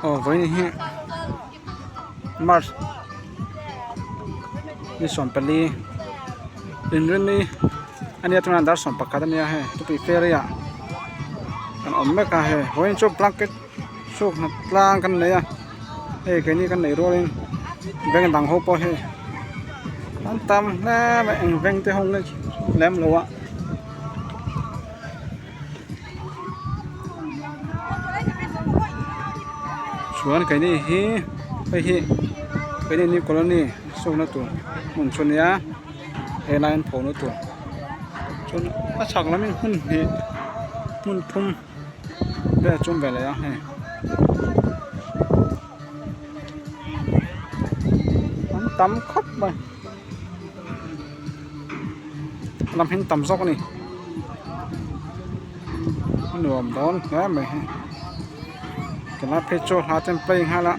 Aw vawiin hi march ni 14 inrinni a nia tunah dar 11 a nia hei tupui ferry ah kan awm mek a hei vawiin chu blanket suk hnawt tlang kan nei a hei keini kan neih rualin bank dang ho pawh hei an tam hle mai eng veng te ho nge lem lo a. Chuan keini hi hei hi keini new colony sawkna tur hmun chu a nia helai an phona tur chuan a chhak lam hi hmun hnih hmun thum vel a chum ve leh a hei an tam khawp mai. Lam hi an tam zawk a ni a nuam dawn hle mai hei tunlai phei chu hla te an play nghal a.